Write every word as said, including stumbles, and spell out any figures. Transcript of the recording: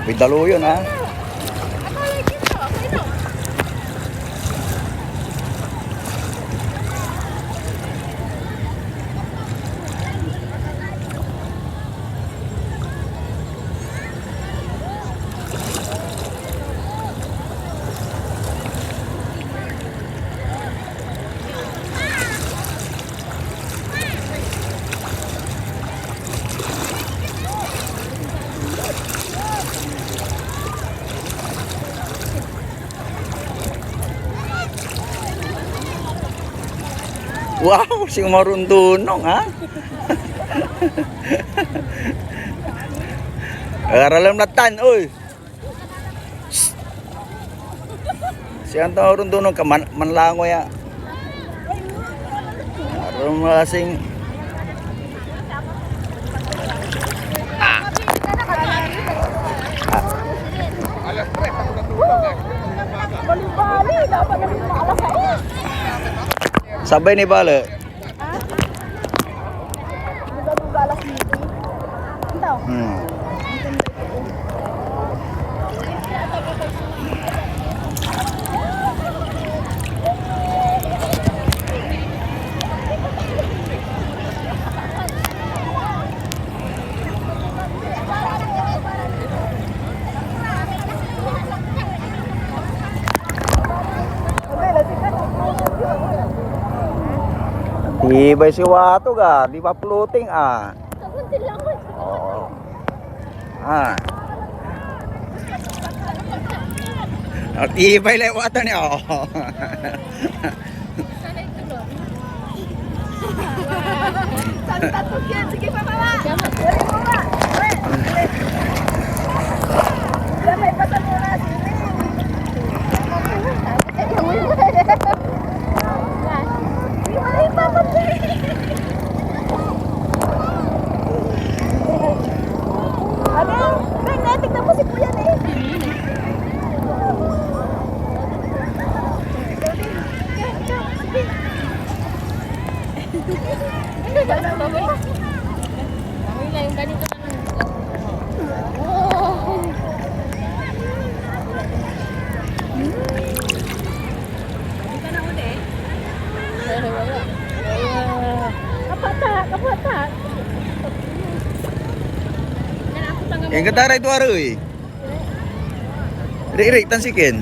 May daluyon, ha? Wow, si Marundunong, ha? Aralan latan, oy. Si Anton Rondon ka man, manlangoy a. Aron masing. Ah. Ah. Sabay ni bale. Hmm. Tibay si Watog, ah. Di pa floating, ah. Oo. Ah. Tibay lay water niya, oh. Santa Cruz yan. Sige, pababa. Uli, baba. Uli, uli. Diyan may pasalura, sige. Ay, papa. Ano? Ben, tignan mo si Kuya, eh. Kapata, kapata. Yan kataray duaro, eh. Rik, rik, tan si Ken.